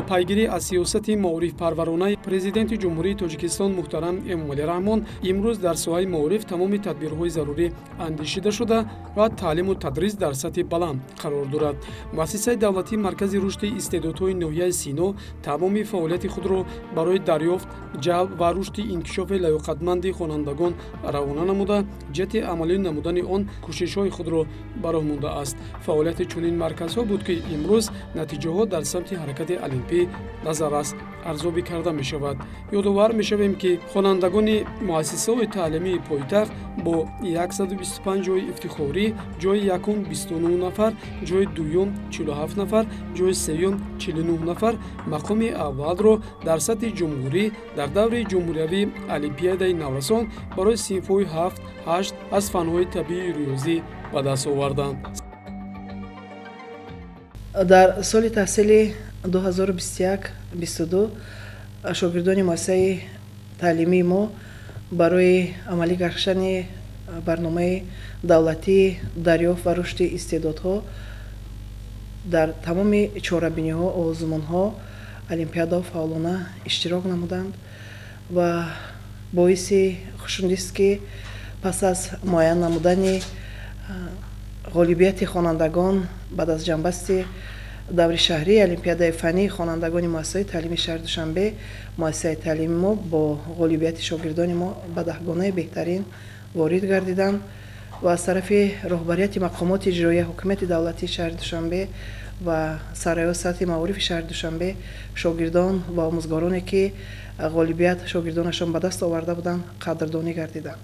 Пайгирӣ аз сиёсати маорифпарваронаи Президенти Ҷумҳурии Тоҷикистон муҳтарам Эмомалӣ Раҳмон, имрӯз дар соҳаи маориф тамоми тадбирҳои зарурӣ андешида шуда ва таълиму тадрис дар сатҳи баланд қарор дорад. Муассисаи давлатии Маркази рушди истеъдодҳои ноҳияи Сино тамоми фаъолияти худро барои дарёфт, ҷалб ва рушди инкишофи лаёқатманди хонандагон равона намуда, ҷиҳати амалӣ намудани он кӯшишҳои худро ба роҳ мондааст. Фаъолияти чунин марказҳо буд, ки имрӯз натиҷаҳо дар самти ҳаракати олимпӣ назаррас арзёбӣ карда мешавад. Ёдовар мешавем, ки хонандагони муассисаҳои таълимии пойтахт бо 125 ҷойи ифтихорӣ ҷойи якум 29 нафар, ҷойи дуюм 47 нафар, ҷойи сеюм 49 нафар мақоми аввалро дар сатҳи ҷумҳурӣ дар даври ҷумҳуриявии олимпиадаи наврасон барои синфҳои 7, 8 аз фанҳои табиию риёзӣ ба даст оварданд. Дар соли таҳсили 2021-22 шогирдони муассисаи таълимии мо барои амалӣ гаштани барномаи давлатии дарёфт ва рушди истеъдодҳо дар тамоми чорабиниҳо, озмунҳо, олимпиадаҳо фаъолона иштирок намуданд ва боиси хушнудист, ки пас аз муайян намудани ғолибияти хонандагон баъд аз ҷамъбасти даври шаҳрии олимпиадаи фаннии хонандагони муассисаҳои таълимии шаҳри Душанбе, муассисаи таълими мо бо ғолибияти шогирдони мо ба даҳгонаи беҳтарин ворид гардиданд ва аз тарафи роҳбарияти мақомоти иҷроия ҳукумати давлатии шаҳри Душанбе ва сарраёсати маорифи шаҳри Душанбе шогирдон ва омӯзгороне, ки ғолибият шогирдонашон ба даст оварда буданд, қадрдонӣ гардиданд.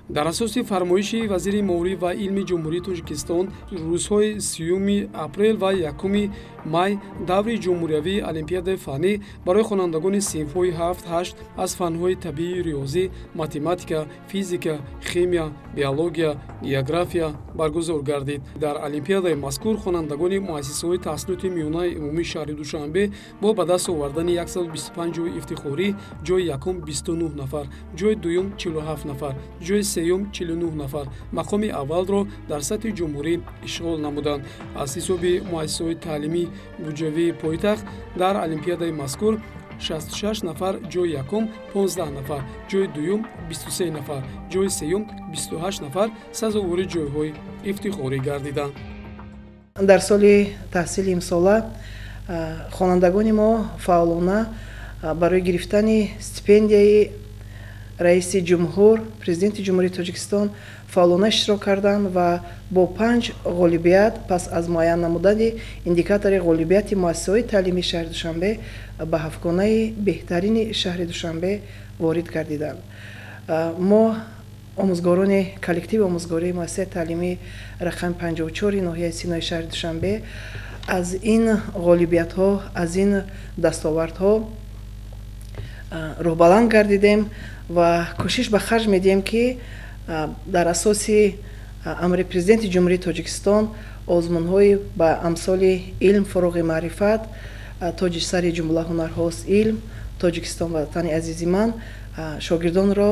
Дар асоси фармоиши вазири маориф ва илми Ҷумҳурии Тоҷикистон, рӯзҳои 30-уми апрел ва 1-уми май даври ҷумҳуриявии олимпиадаи фаннӣ барои хонандагони синфҳои 7, 8 аз фанҳои табиию риёзӣ, математика, физика, химия, биология, география баргузор гардид. Дар олимпиадаи мазкур хонандагони муассисаҳои таҳсилоти миёнаи умумии шаҳри Душанбе бо ба даст овардани 125 ҷойи ифтихорӣ ҷойи якум 29 нафар, ҷойи дуюм 47 нафар, ҷойи сеюм 49 нафар мақоми аввалро дар сатҳи ҷумҳурӣ ишғол намуданд. Аз ҳисоби муассисаҳои таълимии буҷавии пойтахт дар олимпиадаи мазкур 66 нафар ҷойи якум, 15 нафар ҷойи дуюм, 23 нафар ҷойи сеюм, 28 нафар сазовори ҷойҳои ифтихорӣ гардиданд. Дар соли таҳсили имсола хонандагони мо фаъолона барои гирифтани стипендияи раиси ҷумҳур, Президенти Ҷумҳурии Тоҷикистон фаъолона иштирок карданд ва бо панҷ ғолибият пас аз муайян намудани индикатори ғолибияти муассисаҳои таълимии шаҳри Душанбе ба ҳафтгонаи беҳтарини шаҳри Душанбе ворид гардиданд. Мо, омӯзгорони коллективи омӯзгории муассисаи таълимии рақами 54-и ноҳияи Синои шаҳри Душанбе, аз ин ғолибиятҳо, аз ин дастовардҳо рӯҳбаланд гардидем ва кӯшиш ба харҷ медиҳем, ки дар асоси амри Президенти Ҷумҳурии Тоҷикистон озмунҳои ба амсоли «Илм фурӯғи маърифат», «Тоҷи сари ҷумла ҳунарҳост илм», «Тоҷикистон ватани азизи ман» шогирдонро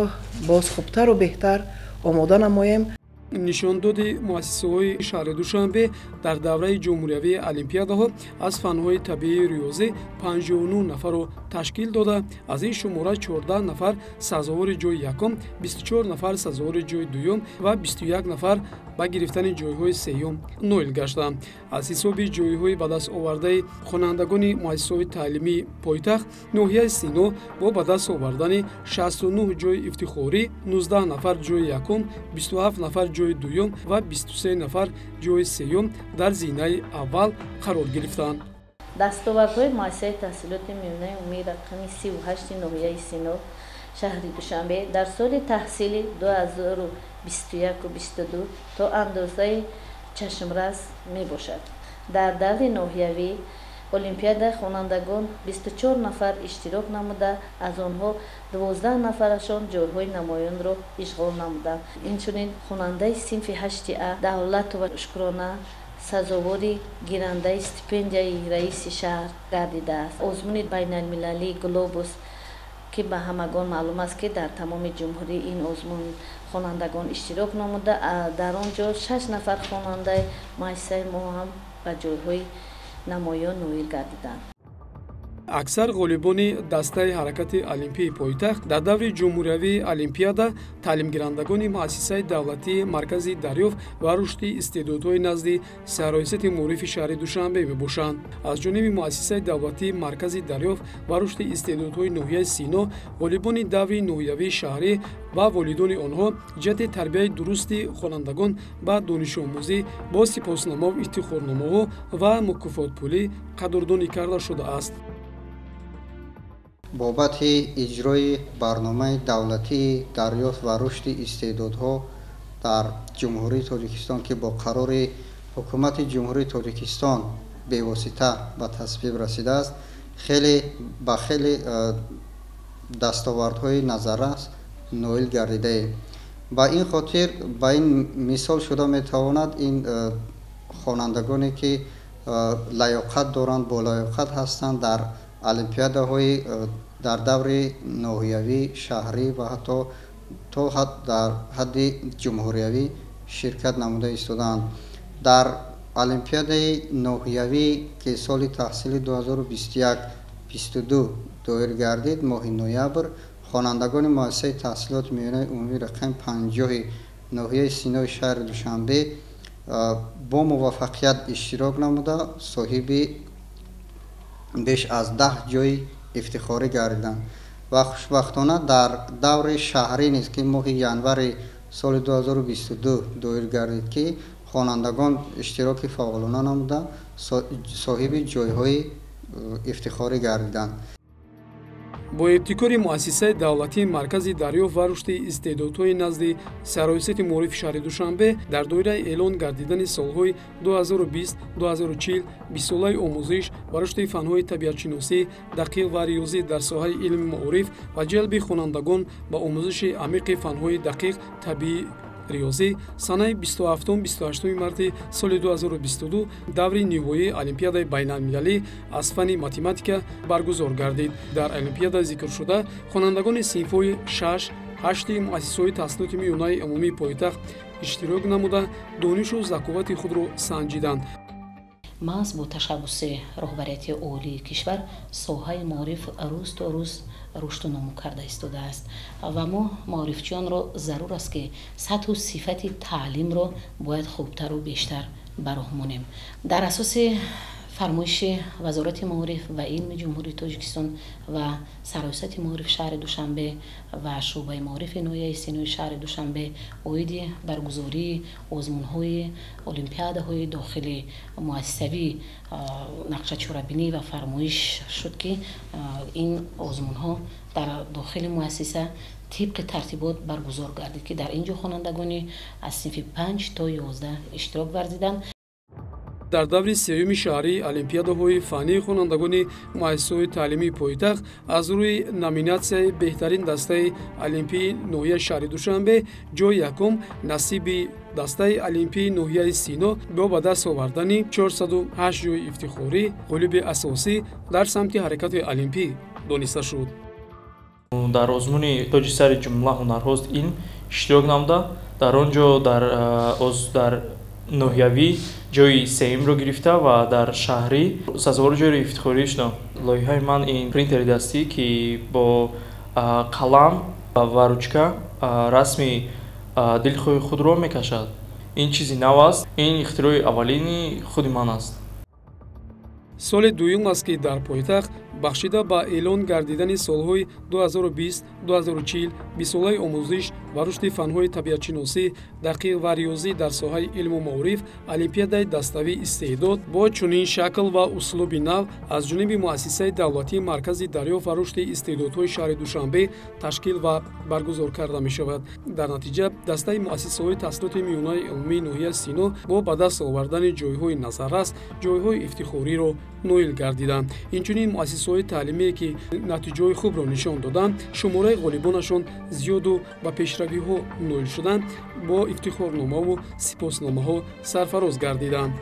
боз хубтару беҳтар омода намоем. Нишондоди муассисаҳои шаҳри Душанбе дар давраи ҷумҳуриявии олимпиадаҳо аз фанҳои табиию риёзӣ 59 нафарро ташкил дода, аз ин шумора 14 нафар сазовори ҷойи якум, 24 нафар сазовори ҷойи дуюм ва 21 нафар ба гирифтани ҷойҳои сеюм ноил гаштанд. Аз ҳисоби ҷойҳои ба даст овардаи хонандагони муассисаҳои таълимии пойтахт, ноҳияи Сино бо ба даст овардани 69 ҷойи ифтихорӣ 19 нафар ҷойи якум, 27 нафар ҷойи дуюм ва 23 нафар ҷойи сеюм дар зинаи аввал қарор гирифтанд. Дастовардҳои муассисаи таҳсилоти миёнаи умумии рақами 38-и ноҳияи Сино, шаҳри Душанбе дар соли таҳсили 2021-22 то андозаи чашмрас мебошад. Дар даври ноҳиявӣ олимпиада хонандагон 24 нафар иштирок намуда, аз онҳо 12 нафарашон ҷойҳои намоёнро ишғол намуданд. Инчунин хонандаи синфи ҳашти А Давлатова Шукрона сазовори гирандаи стипендияи раиси шаҳр гардидааст. Озмуни байналмилалии «Глобус», ки ба ҳамагон маълум аст, ки дар тамоми ҷумҳурӣ ин озмун хонандагон иштирок намуда, дар он ҷо шаш нафар хонандаи муассисаи мо ҳам ба ҷойҳои намоён ноил гардиданд. Аксар ғолибони дастаи ҳаракати олимпии пойтахт дар даври ҷумҳуриявии олимпиада таълимгирандагони муассисаи давлатии Маркази дарёфт ва рушди истеъдодҳои назди Сарраёсати маорифи шаҳри Душанбе мебошанд. Аз ҷониби муассисаи давлатии Маркази дарёфт ва рушди истеъдодҳои ноҳияи Сино ғолибони даври ноҳиявии шаҳрӣ ва волидони онҳо ҷиҳати тарбияи дурусти хонандагон ба донишомӯзӣ бо сипосномаву ифтихорномаҳо ва мукофотпулӣ қадрдонӣ карда шудааст. Бобати иҷрои барномаи давлатии дарёфт ва рушди истеъдодҳо дар Ҷумҳурии Тоҷикистон, ки бо қарори Ҳукумати Ҷумҳурии Тоҷикистон бевосита ба тасвиб расидааст, хеле ба хеле дастовардҳои назаррас ноил гардидаем. Ба ин хотир ба ин мисол шуда метавонад ин хонандагоне ки лаёқат доранд, болаёқат ҳастанд, дар олимпиадаҳои дар даври ноҳиявӣ, шаҳрӣ ва ҳатто то дар ҳадди ҷумҳуриявӣ ширкат намуда истодаанд. Дар олимпиадаи ноҳиявӣ, ки соли таҳсили 2021-22 доир гардид, моҳи ноябр хонандагони муассисаи таҳсилоти миёнаи умумии рақами 50 ноҳияи Синои шаҳри Душанбе бо муваффақият иштирок намуда, соҳиби беш аз 10 ҷойи ифтихорӣ гардиданд ва хушбахтона дар даври шаҳрӣ низ, ки моҳи январи соли 2022 доир гардид, ки хонандагон иштироки фаъолона намуда, соҳиби ҷойҳои ифтихорӣ гардиданд. Бо ибтикори муассисаи давлатии Маркази дарёфт ва рушди истеъдодҳои назди Сарраёсати маорифи шаҳри Душанбе дар доираи эълон гардидани солҳои 2020-2040 бистсолаи омӯзиш ва рушди фанҳои табиатшиносӣ, дақиқ ва риёзӣ дар соҳаи илми маориф ва ҷалби хонандагон ба омӯзиши амиқи фанҳои дақиқ, табиӣ, риёзӣ санаи 27-28 марти соли 2022 даври ниҳоии олимпиадаи байналмилалӣ аз фанни математика баргузор гардид. Дар олимпиада зикршуда хонандагони синфҳои 6, 8 муассисаҳои таҳсилоти миёнаи умумии пойтахт иштирок намуда, донишу заковати худро санҷиданд. Маҳз бо ташаббуси роҳбарияти олии кишвар соҳаи маориф рӯз то рӯз рушду нумӯ карда истодааст ва мо маорифчиёнро зарур аст, ки сатҳу сифати таълимро бояд хубтару бештар ба роҳ монем. Дар асоси фармоиши Вазорати маориф ва илми Ҷумҳурии Тоҷикистон ва Сарраёсати маориф шаҳри Душанбе ва шӯъбаи маорифи ноҳияи Синои шаҳри Душанбе оиди баргузории озмунҳои олимпиадаҳои дохили муассисавӣ нақшачорабинӣ ва фармоиш шуд, ки ин озмунҳо дар дохили муассиса тибқи тартибот баргузор гардид, ки дар ин ҷо хонандагони аз синфи 5 то 11 иштирок варзиданд. Дар даври сеюми шаҳрии олимпиадаҳои фаннии хонандагони муассисаҳои таълимии пойтахт аз рӯи номинатсияи беҳтарин дастаи олимпии ноҳияи шаҳри Душанбе ҷойи якум насиби дастаи олимпии ноҳияи Сино бо ба даст овардани 408 ҷойи ифтихорӣ ғолиби асосӣ дар самти ҳаракати олимпӣ дониста шуд. Дар озмуни тоҷи сари ҷумла ҳунарҳост илм иштирок намуда, дар он ҷо дар ноҳиявӣ ҷойи сеюмро гирифта ва дар шаҳрӣ сазовори ҷойи ифтихорӣ шудам. Лоиҳаи ман ин принтери дастӣ, ки бо қалам ва ручка расми дилхоҳи худро мекашад. Ин чизи нав аст, ин ихтирои аввалини худи ман аст. Соли дуюм аст, ки дар пойтахт бахшида ба эълон гардидани солҳои 2020-2040 бистсолаи омӯзиш ва рушди фанҳои табиатшиносӣ, дақиқ ва риёзӣ дар соҳаи илму маориф олимпиадаи daставии истеъдод бо чунин шакл ва услуби нав аз ҷониби муассисаи давлатии Маркази дарёфт ва рушди истеъдодҳои шаҳри Душанбе ташкил ва баргузор карда мешавад. Дар натиҷа дастаи муассисаҳои таҳсилоти миёнаи умумии ноҳияи Сино бо ба даст овардани ҷойҳои назаррас ҷойҳои ифтихориро ноил гардиданд. Инчунин муассисаҳои таълимие, ки натиҷаҳои хубро нишон доданд, шумораи ғолибонашон зиёду ба пешравиҳо ноил шуданд, бо ифтихорномаву сипосномаҳо сарфароз гардиданд.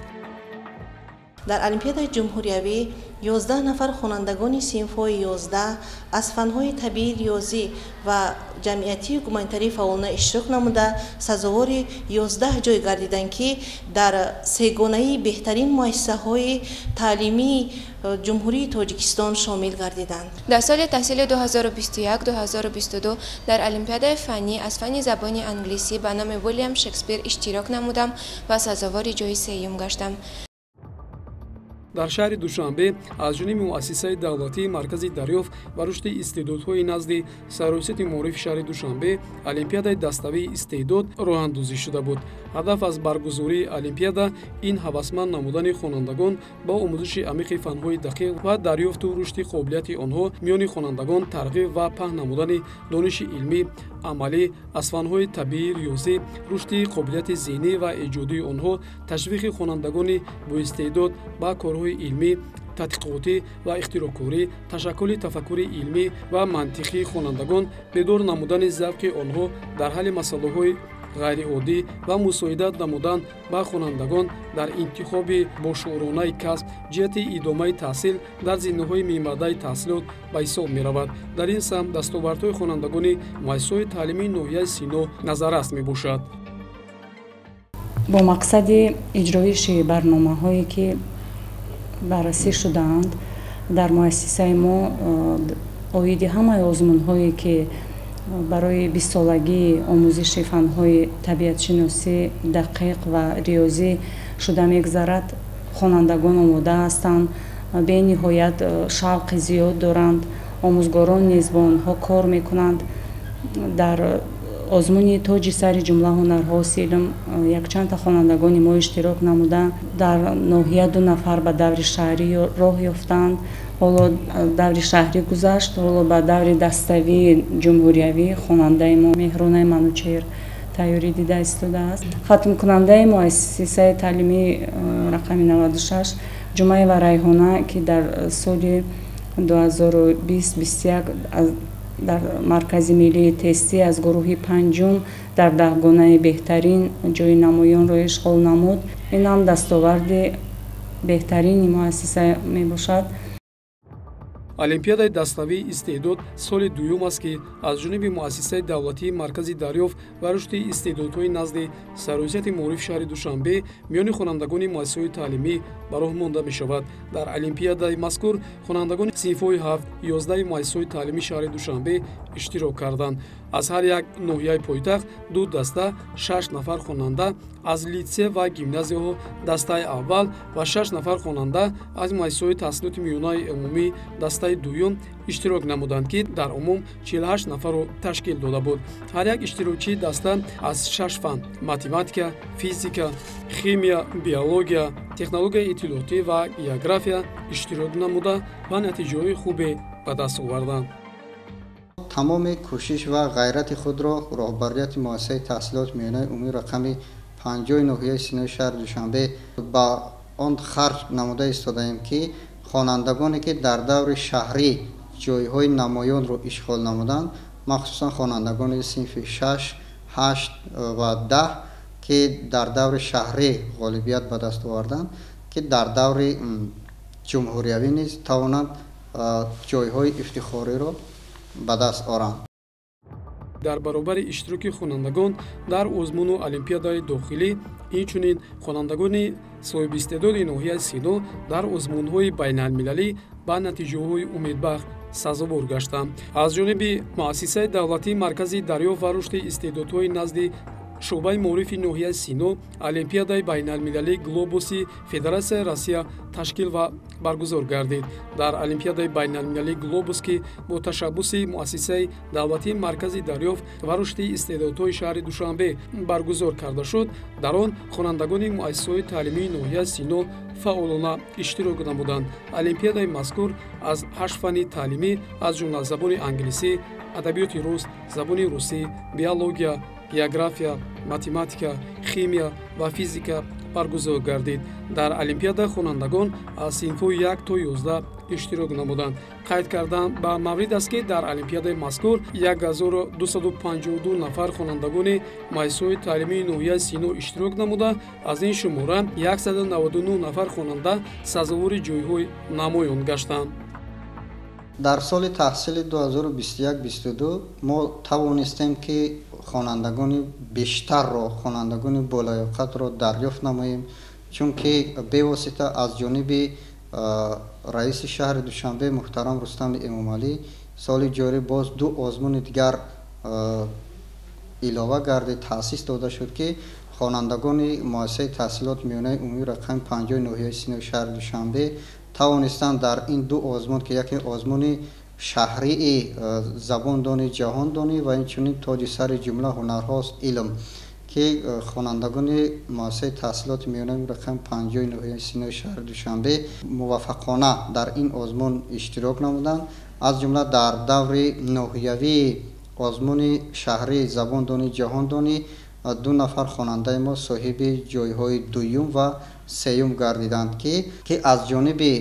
Дар Олимпиадаи ҷумҳуриявӣ 11 нафар хонандагони синфҳои 11 аз фанҳои табиӣ, риёзӣ ва ҷамъиятию гуманитарӣ фаъолона иштирок намуда, сазовори 11 ҷой гардиданд, ки дар сегонаи беҳтарин муассисаҳои таълимии Ҷумҳурии Тоҷикистон шомил гардиданд. Дар соли таҳсили 2021-2022 дар Олимпиадаи фаннӣ аз фанни забони англисӣ ба номи Уилям Шекспир иштирок намудам ва сазовори ҷои сеюм гаштам. Дар шаҳри Душанбе аз ҷониби муассисаи давлатии Маркази дарёфт ва рушди истеъдодҳои назди Сарраёсати маорифи шаҳри Душанбе олимпиадаи даставии истеъдод роҳандозӣ шуда буд. Ҳадаф аз баргузории олимпиада ин ҳавасманд намудани хонандагон ба омӯзиши амиқи фанҳои дақиқ ва дарёфту рушди қобилияти онҳо миёни хонандагон, тарғиб ва паҳн намудани дониши илмӣ, амалӣ аз фанҳои табиӣ, риёзӣ, рушди қобилияти зеҳнӣ ва эҷодии онҳо, ташвиқи хонандагони боистеъдод ба корҳои илмӣ, тадқиқотӣ ва ихтироъкорӣ, ташаккули тафаккури илмӣ ва мантиқии хонандагон, бедор намудани завқи онҳо дар ҳалли масъалаҳои ғайриоддӣ ва мусоидат намудан ба хонандагон дар интихоби бошууронаи касб ҷиҳати идомаи таҳсил дар зинаҳои минбаъдаи таҳсилот ба ҳисоб меравад. Дар ин самт дастовардҳои хонандагони муассисаҳои таълимии ноҳияи Сино назаррас мебошад. Бо мақсади иҷроиши барномаҳое ки баррасӣ шудаанд дар муассисаи мо оиди ҳамаи озмунҳое ки барои бистсолагии омӯзиши фанҳои табиатшиносӣ, дақиқ ва риёзӣ шуда мегузарад, хонандагон омода ҳастанд, бениҳоят шавқи зиёд доранд, омӯзгорон низ бо онҳо кор мекунанд. Дар озмуни тоҷи сари ҷумла ҳунарҳост илм якчандта хонандагони мо иштирок намуданд. Дар ноҳия 2 нафар ба даври шаҳрӣ роҳ ёфтанд. Ҳоло даври шаҳрӣ гузашт, ҳоло ба даври даставии ҷумҳуриявӣ хонандаи мо Меҳронаи Манучеҳр тайёрӣ дида истодааст. Хатмкунандаи муассисаи таълимии рақами 96 Ҷумаева Райҳона, ки дар соли 2020-21 дар Маркази миллии тестӣ аз гурӯҳи панҷум дар даҳгонаи беҳтарин ҷои намоёнро ишғол намуд. Ин ҳам дастоварди беҳтарини муассиса мебошад. Олимпиадаи даставии истеъдод соли дуюм аст, ки аз ҷониби муассисаи давлатии Маркази дарёфт ва рушди истеъдодҳои назди Сарраёсати маорифи шаҳри Душанбе миёни хонандагони муассисаҳои таълимӣ ба роҳ монда мешавад. Дар олимпиадаи мазкур хонандагони синфҳои 7, 11 муассисаҳои таълимии шаҳри Душанбе иштирок карданд. Аз ҳар як ноҳияи пойтахт 2 даста 6 нафар хонанда аз литсей ва гимназияҳо дастаи аввал ва 6 нафар хонанда аз муассисаҳои таҳсилоти миёнаи умумӣ дастаи дуюм иштирок намуданд, ки дар умум 48 нафарро ташкил дода буд. Ҳар як иштирокчии даста аз 6 фан математика, физика, химия, биология, технологияи иттилоотӣ ва география иштирок намуда ва натиҷаҳои хубе ба даст оварданд. Тамоми кӯшиш ва ғайрати худро роҳбарияти муассисаи таҳсилоти миёнаи умумӣ рақами 50 ноҳияи Синои шаҳри Душанбе ба он харҷ намуда истодаем, ки хонандагоне ки дар даври шаҳрӣ ҷойҳои намоёнро ишғол намуданд, махсусан хонандагони синфи 6, 8 ва 10, ки дар даври шаҳрӣ ғолибият ба даст оварданд, ки дар даври ҷумҳуриявӣ низ тавонанд ҷойҳои ифтихориро ба даст оранд. Дар баробари иштироки хонандагон дар озмуну олимпиадаи дохилӣ, инчунин хонандагони соҳибистеъдоди ноҳияи Сино дар озмунҳои байналмилалӣ ба натиҷаҳои умедбахш сазовор гаштанд. Аз ҷониби муассисаи давлатии Маркази дарёфт ва рушди истеъдодҳои назди шӯъбаи маорифи ноҳияи Сино олимпиадаи байналмилалии Глобуси Федератсияи Россия ташкил ва баргузор гардид. Дар олимпиадаи байналмилалии Глобус, ки бо ташаббуси муассисаи давлатии Маркази дарёфт ва рушди истеъдодҳои шаҳри Душанбе баргузор карда шуд, дар он хонандагони муассисаҳои таълимии ноҳияи Сино фаъолона иштирок намуданд. Олимпиадаи мазкур аз 8 фанни таълимӣ, аз ҷумла забони англисӣ, адабиёти рус, забони русӣ, биология, география, математика, химия ва физика баргузор гардид. Дар олимпиада хонандагон аз синфҳои 1 то 11 иштирок намуданд. Қайд кардан ба маврид аст, ки дар олимпиадаи мазкур 1252 нафар хонандагони муассисаҳои таълимии ноҳияи Сино иштирок намуда, аз ин шумора 199 нафар хонанда сазовори ҷойҳои намоён гаштанд. Дар соли таҳсили 2021-22 мо тавонистем, ки хонандагони бештарро, хонандагони болаёқатро дарёфт намоем, чунки бевосита аз ҷониби раиси шаҳри Душанбе муҳтарам Рустами Эмомалӣ соли ҷорӣ боз ду озмуни дигар илова гардид, таъсис дода шуд, ки хонандагони муассисаи таҳсилоти миёнаи умумии рақами 50 ноҳияи Синои шаҳри Душанбе тавонистанд дар ин ду озмун, ки яке озмуни шаҳрии забондонӣ ҷаҳондонӣ ва инчунин тоҷи сари ҷумла ҳунарҳост илм, ки хонандагони муассисаи таҳсилоти миёнаи рақами 50 ноҳияи Синои шаҳри Душанбе муваффақона дар ин озмун иштирок намуданд. Аз ҷумла дар даври ноҳиявии озмуни шаҳрии забондонӣ ҷаҳондонӣ ду нафар хонандаи мо соҳиби ҷойҳои дуюм ва сеюм гардиданд, ки аз ҷониби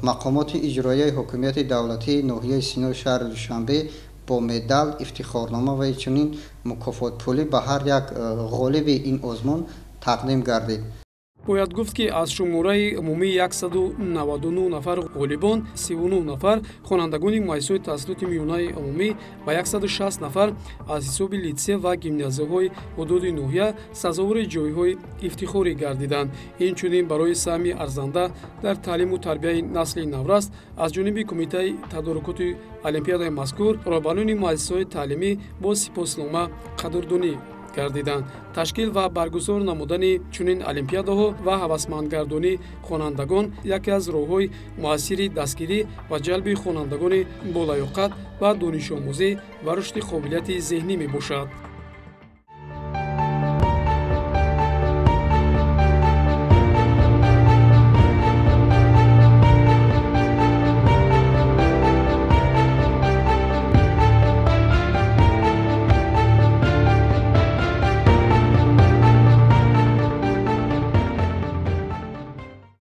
мақомоти иҷроияи ҳокимияти давлатии ноҳияи Синои шаҳри Душанбе бо медал, ифтихорнома ва инчунин мукофотпулӣ ба ҳар як ғолиби ин озмун тақдим гардид. Бояд гуфт, ки аз шумораи умумии 199 нафар ғолибон 39 нафар хонандагони муассисаҳои таҳсилоти миёнаи умумӣ ва 160 нафар аз ҳисоби литсей ва гимназияҳои ҳудуди ноҳия сазовори ҷойҳои ифтихорӣ гардиданд. Инчунин барои саҳми арзанда дар таълиму тарбияи насли навраст аз ҷониби кумитаи тадорукоти олимпиадаи мазкур роҳбарони муассисаҳои таълимӣ бо сипоснома қадрдонӣ гардиданд. Ташкил ва баргузор намудани чунин олимпиадаҳо ва ҳавасмандгардонии хонандагон яке аз роҳҳои муассири дастгирӣ ва ҷалби хонандагони болаёқат ва донишомӯзӣ ва рушди қобилияти зеҳнӣ мебошад.